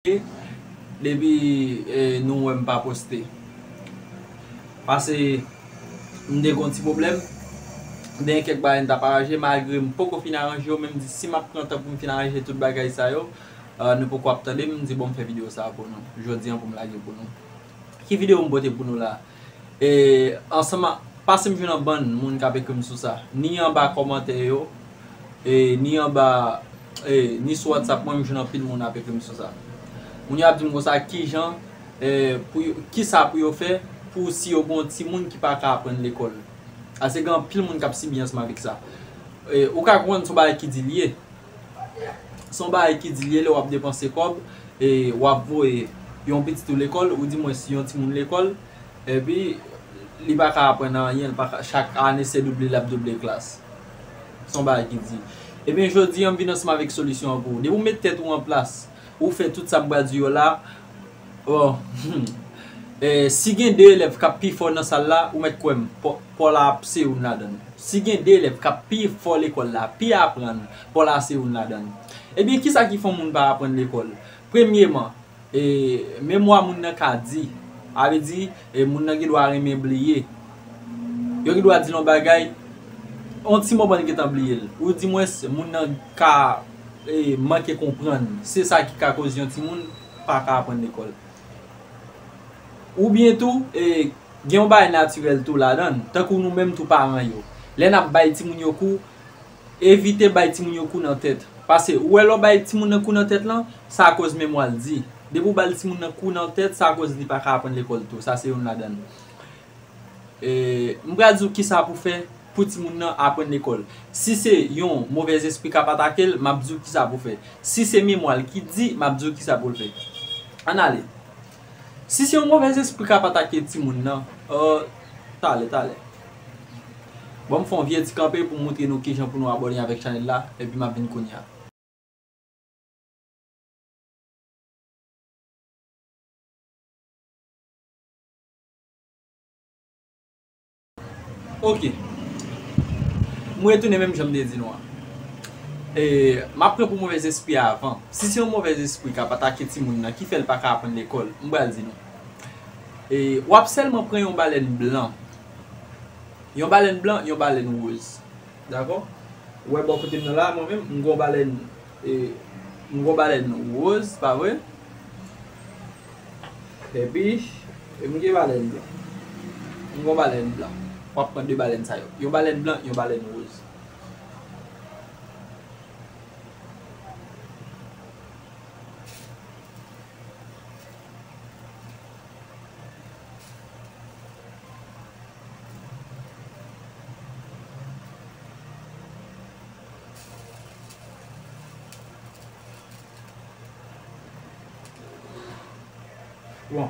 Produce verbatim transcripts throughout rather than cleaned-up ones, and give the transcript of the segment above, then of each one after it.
Depi, eh, nou wè m pa poste. Pase, m te gon ti pwoblèm. M te gen kèk bagay m t ap aranje, malgre m poko fin aranje yo, men m di si m ap pran tan pou m fin aranje tout bagay sa yo, eh, nou poko ap tande m, m di bon m fè videyo sa a pou nou. Jodi an pou m lage pou nou. Ki videyo m pote pou nou la? E, ansanm a, pase m jwenn yon bann moun k ap ekri m sou sa. Ni anba kòmantè yo, e, ni anba, e, ni sou WhatsApp mwen, m jwenn anpil moun ap ekri m sou sa. Moun yo ap di m konsa, kijan, e, pou yo, kisa pou yo fè pou si yo gen yon timoun ki pa ka aprann lekòl. Ase gen anpil moun k ap sibi ansanm avèk sa. E, ou ka konprann se yon bagay ki di l ye. Se yon bagay ki di l ye lè w ap depanse kòb, e w ap voye yon pitit ou lekòl, ou di mwens yon timoun lekòl, epi li pa ka aprann anyen, li pa ka, chak ane se double l ap double klas. Se yon bagay ki di. Ebyen, jodi a, m vin ansanm avèk solisyon an pou ou. Depi w met tèt ou an plas, ou fè tout sa m pral di yo la, Bon, hmm. Eh, si gen de elèv k ap pi fò nan sal la, ou mèt kwè m, pa w la ap se youn ladan l. Si gen de elèv k ap pi fò lekòl la, pi aprann, pa w la se youn ladan l. Ebyen, kisa ki fè yon moun pa aprann lekòl? Premyeman, eh, memwa moun nan ka di. A vle di, eh, moun nan gen dwa renmen bliye. Yo gen dwa di l yon bagay, yon ti moman l gentan bliye l. Ou di mwens, moun nan ka, eh, manke konprann. Se sa ki ka koz yon timoun pa ka aprann lekòl. Oubyen tou, e, gen yon bagay natirèl tou ladan l, tankou nou menm tou paran yo. Lè n ap bay timoun yo kou, evite bay timoun yo kou nan tèt. Paske ou wè lè w bay timoun nan kou nan tèt lan, sa koz memwa l di. Depi w ba l timoun nan kou nan tèt, sa koz li pa ka aprann lekòl tou. Sa se youn ladan l. E, m pral di w kisa pou fè pou timoun nan aprann lekòl. Si se yon movèzespri k ap atake l, m ap di w kisa pou fè. Si se memwa l ki di, m ap di w kisa pou l fè. Ann ale. Si se yon movèzespri k ap atake timoun nan, euh, talè, talè. Bon, m fè yon vye ti kanpe pou m montre nou kijan pou nou abòne avèk chanèl la, epi m ap vin kounye a. Ok. M retounen menm jan m te di nou an. E, m ap pran pou movèzespri a avan. Si se yon movèzespri k ap atake timoun nan, ki fè l pa ka aprann lekòl, m pral di nou. E, w ap sèlman pran yon balèn blan. Yon balèn blan, yon balèn woz. Dakò? Ou wè bò kote m nan la, mwen menm, m gon balèn, e, m gon balèn woz, pa vre? Epi, e m gen balèn blan. M gon balèn blan. W ap pran de balèn sa yo. Yon balèn blan, yon balèn woz. Bon.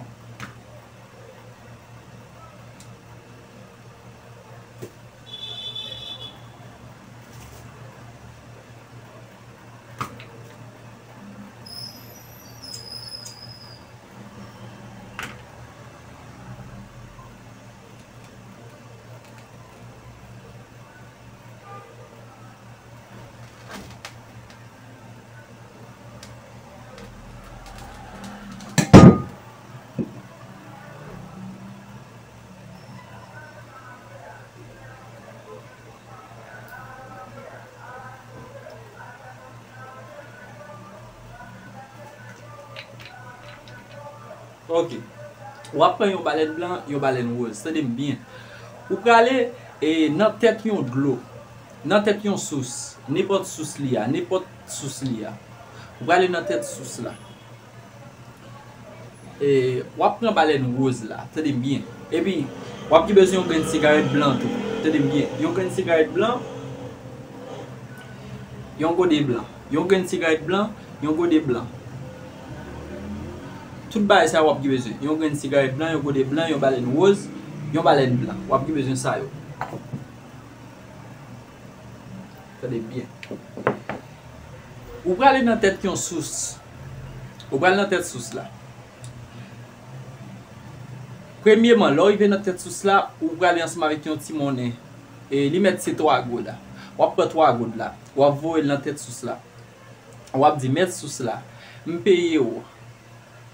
Ok. W ap pran yon balèn blan, yon balèn woz. Tande m byen. Ou prale, e, nan tèt yon dlo. Nan tèt yon sous. Nenpòt sous li a. Nenpòt sous li a. Ou prale nan tèt sous la. E, w ap pran balèn woz la. Tande m byen. Epi, w ap gen bezwen yon grenn sigarèt blan tou. Tande m byen. Yon grenn sigarèt blan. Yon gode blan. Yon grenn sigarèt blan, yon gode blan. Tout bagay sa yo w ap gen bezwen. Yon grenn sigarèt blan, yon gode blan, yon balèn woz, yon balèn blan. W ap gen bezwen sa yo. Tande byen. Ou prale nan tèt yon sous. Ou prale nan tèt sous la. Premyeman, lè w rive nan tèt sous la, ou prale ansanm avèk yon ti monnen. E li mèt se twa goud. W ap pran twa goud la. W ap voye l nan tèt sous la. W ap di, "Mèt sous la, m peye w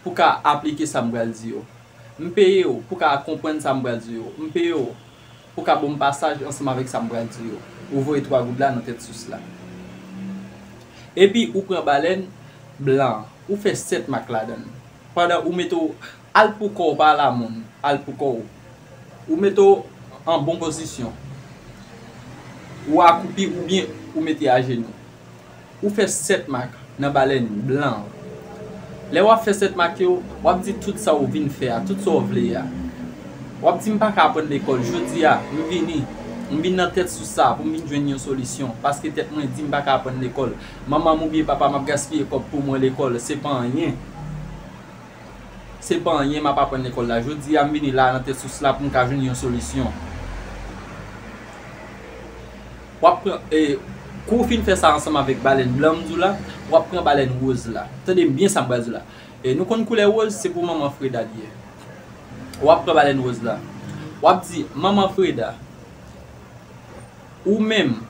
pou ka aplike sa m pral di yo. M peye w pou ka konprann sa m pral di yo. M peye w pou ka ban m pasaj ansanm avèk sa m pral di yo. Ou voye twa goud la nan tèt sous la. Epi ou pran balèn blan an, ou fè sèt mak ladan l. Pandan ou mete w al pou kò w, pa al a moun, al pou kò w. Ou mete w an bon pozisyon. Ou akwoupi oubyen ou mete ajenou. Ou fè sèt mak nan balèn blan an. Lè w ap fè sèt mak yo, w ap di tout sa w vin fè a, tout sa w vle a. W ap di, "M pa ka aprann lekòl. Jodi a, m vini, m vin nan tèt sous sa pou m vin jwenn yon solisyon, paske tèt mwen di m pa ka aprann lekòl. Manman m oubyen papa m ap gaspiye kòb pou mwen lekòl, se pa anyen." Se pa anyen m ap aprann lekòl la. Jodi a, m vini la nan tèt sous la pou m ka jwenn yon solisyon. W ap pran, e, kou w fin fè sa ansanm avèk balèn blan m di w la, w ap pran balèn woz la. Tande m byen sa m pral di w la. E, nou konn koulè woz, se pou manman Freda li ye. W ap pran balèn woz la. W ap di, "Manman Freda, ou menm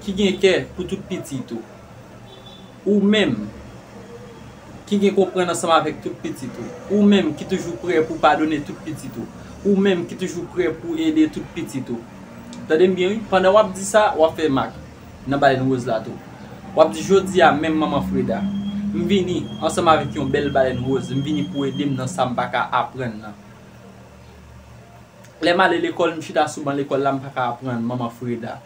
ki gen kè pou tout pitit ou, ou menm ki gen konprann ansanm avèk tout pitit ou, ou menm ki toujou prè pou padone tout pitit ou, ou menm ki toujou prè pou ede tout pitit ou." Tande m byen, wi. Pandan w ap di sa, w ap fè mak nan balèn woz la tou. W ap di, "Jodi a menm, manman Freda, m vini ansanm avèk yon bèl balèn woz, m vini pou ede m nan sa m pa ka aprann nan. Lè m ale lekòl, m chita sou ban lekòl la, m pa ka aprann, manman Freda.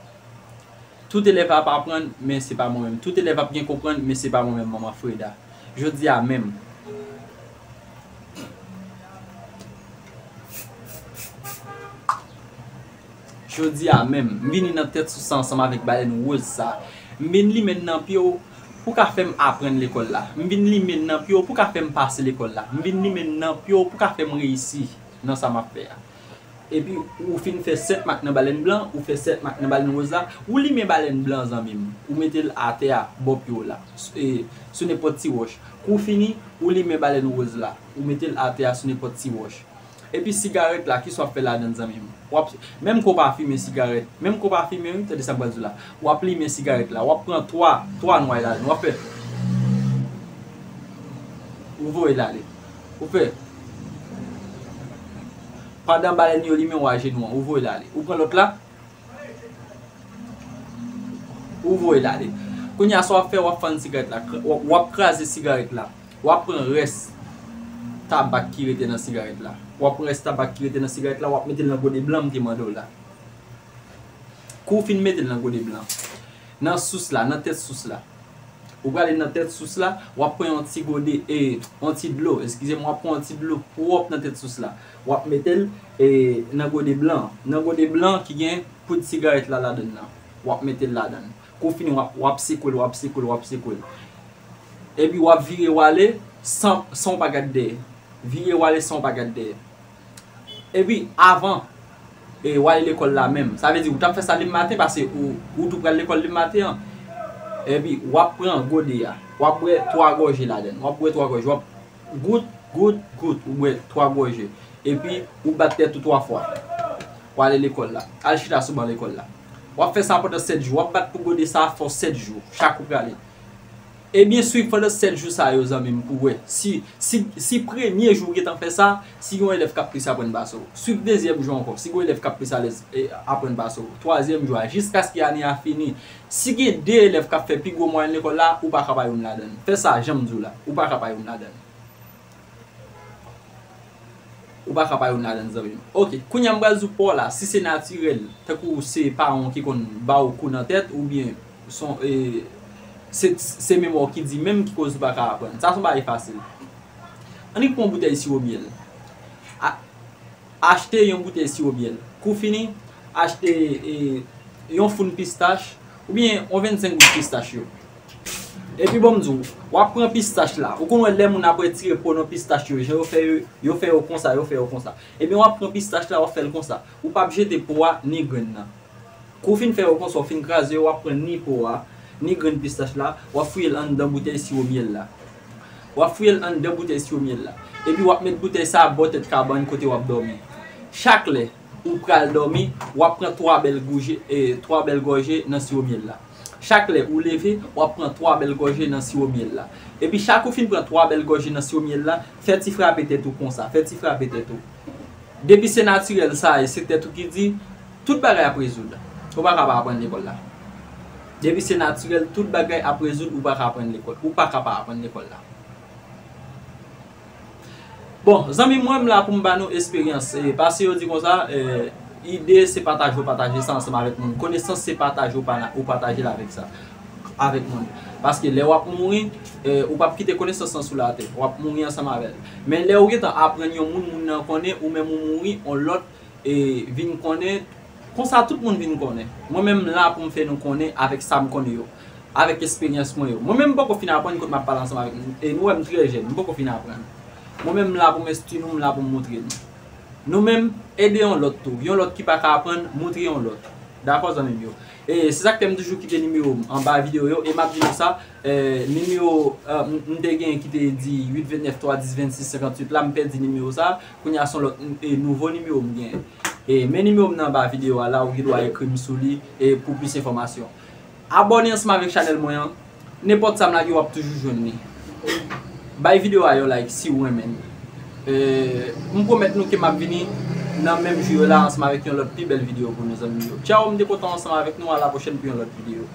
Tout elèv ap aprann, men se pa mwen menm. Tout elèv ap byen konprann, men se pa mwen menm, manman Freda. Jodi a menm, jodi a menm, m vini nan tèt sous sa ansanm avèk balèn woz sa. M vin limen l nan pye w pou ka fè m aprann lekòl la. M vin limen l nan pye w pou ka fè m pase lekòl la. M vin limen l nan pye w pou ka fè m reyisi nan sa m ap fè a." Epi ou fin fè sèt mak nan balèn blan, ou fè sèt mak nan balèn woz la, ou limen balèn blan, zanmi m, ou mete l atè a bò pye w la, s-, e, sou nenpòt ti wòch. Kou w fini, ou limen balèn woz la, ou mete l atè a sou nenpòt ti wòch. Epi sigarèt la, kisa w ap fè ladan l, zanmi m? W ap, menm ke w pa fimen sigarèt, menm ke w pa fimen, wi, tande sa m pral di w la. W ap limen sigarèt la, w ap pran twa, twa nway ladan l, w ap fè, ou voye l ale. Ou fè, pandan balèn yo limen, w ajenou an, ou voye l ale. Ou pran lòt la, ou voye l ale. Kounye a, sa w ap fè, w ap fann sigarèt la, kra-, w ap, w ap kraze sigarèt la. W ap pran rès tabak ki rete nan sigarèt la. W ap pran rès tabak ki rete nan sigarèt la, w ap mete l nan gode blan m te mande w la. Kou w fin mete l nan gode blan, nan sous la, nan tèt sous la, ou prale nan tèt sous la, w ap pran yon ti gode, e, yon ti dlo, eskize m, w ap pran yon ti dlo pwòp nan tèt sous la. W ap mete l, e, nan gode blan, nan gode blan ki gen poud sigarèt la ladan l nan. W ap mete l ladan l. Kou w fini, w ap, w ap sekwe l, w ap sekwe l, w ap sekwe l. Epi w ap vire w ale san, san w pa gad dèyè. Vire w ale san w pa gad dèyè. Epi avan, e, w ale lekòl la menm. Sa vle di ou t ap fè sa demen maten, paske ou, ou tou pral lekòl demen maten an. Epi w ap pran gode a. W ap bwè twa gòje ladan l. W ap bwè twa gòje. W ap gout, gout, gout. Ou bwè twa gòje. Epi ou bat tèt ou twa fwa. W ale lekòl la. Al chita sou ban lekòl la. W ap fè sa pandan sèt jou. W ap bat pou gode sa a fò sèt jou. Chak ou prale. Ebyen, swiv pandan sèt jou sa yo, zanmi m, pou w wè. Si, si, si premye jou ou gentan fè sa, si gen yon elèv k ap plis aprann pase w. Swiv dezyèm jou ankò. Si gen yon elèv k ap plis alèz, e, aprann pase w. Twazyèm jou a, jiskaske ane a fini. Si gen de elèv k ap fè pi gwo mwayèn lekòl la, ou pa ka pa youn ladan l. Fè sa, jan m di w la, ou pa ka pa youn ladan l. Ou pa ka pa youn ladan, zanmi m. Oke, kounye a m pral di w pa w la, si se natirèl, tankou se paran w ki konn ba w kou nan tèt, oubyen se yon, e, se, se memwa w ki di menm ki koz ou pa ka aprann. Sa se yon bagay fasil. Annik pran yon boutèy siwo myèl. A, achte yon boutèy siwo myèl. Kou fini, achte, e, yon foun pistach, oubyen yon vennsenk gout pistach yo. Epi bon m di w, w ap pran pistach la. Ou konn wè lè moun ap retire po nan pistach yo, jan yo fè yo, yo fè yo konsa, yo fè yo konsa. Ebyen w ap pran pistach la, w ap fè l konsa. Ou p ap jete po a ni grenn nan. Kou w fin fè yo konsa, w fin kraze yo, w ap pran ni po a, ni grenn pistach la, w ap fouye l anndan boutèy siwo myèl la. W ap fouye l anndan boutèy siwo myèl la. Epi w ap met boutèy sa a bò tèt kabann kote w ap dòmi. Chak lè ou pral dòmi, w ap pran twa bèl gouje, e, twa bèl gòje nan siwo myèl la. Chak lè ou leve, w ap pran twa bèl gòje nan siwo myèl la. Epi chak ou fin pran twa bèl gòje nan siwo myèl la, fè ti frape tèt ou konsa, fè ti frape tèt ou. Depi se natirèl sa e se tèt ou ki di, tout bagay ap rezoud. Ou pa ka pa aprann lekòl la. Depi se natirèl, tout bagay ap rezoud, ou pa ka aprann lekòl. Ou pa ka pa aprann lekòl la. Bon, zanmi mwen, m la pou m ba nou esperyans. E, paske yo di konsa, e, ide se pataje, ou pataje sa ansanm avèk moun. Konesans se pataje, ou pa-, ou pataje l avèk sa, avèk moun. Paske lè w ap mouri, e, ou p ap kite konesans lan sou latè. W ap mouri ansanm avè l. Men lè ou gentan aprann yon moun, moun nan konnen, ou menm ou mouri, yon lòt, e, vin konnen. Konsa tout moun vin konnen. Mwen menm m la pou m fè nou konnen avèk sa m konnen yo. Avèk esperyans mwen yo. Mwen menm m poko fin aprann kote m ap pale ansanm avèk nou. E nou wè m trè jèn, m poko fin aprann. Mwen menm m la pou m enstwi nou, m la pou m montre nou. Nou menm, ede yon lòt tou. Yon lòt ki pa ka aprann, montre yon lòt. Dakò, zanmi m yo? E se sa k fè m toujou kite nimewo m anba videyo yo. E m ap di nou sa, e, nimewo, e, m, m te gen ki te di uit vennèf twa dis vennsis senkantuit la, m pèdi nimewo sa. Kounye a se yon lòt, e, nouvo nimewo m gen. E, men nimewo m nan anba videyo a la, ou gen dwa ekri m sou li, e, pou plis enfòmasyon. Abòne ansanm avèk chanèl mwen an. Nenpòt sa m lage, w ap toujou jwenn li. Bay videyo a yon like si w renmen l. E, m pwomèt nou ke m ap vini nan menm jou yo la ansanm avèk yon lòt pi bèl videyo pou nou, zanmi m yo. Tchaw, m te kontan ansanm avèk nou, a la pwochèn pou yon lòt videyo.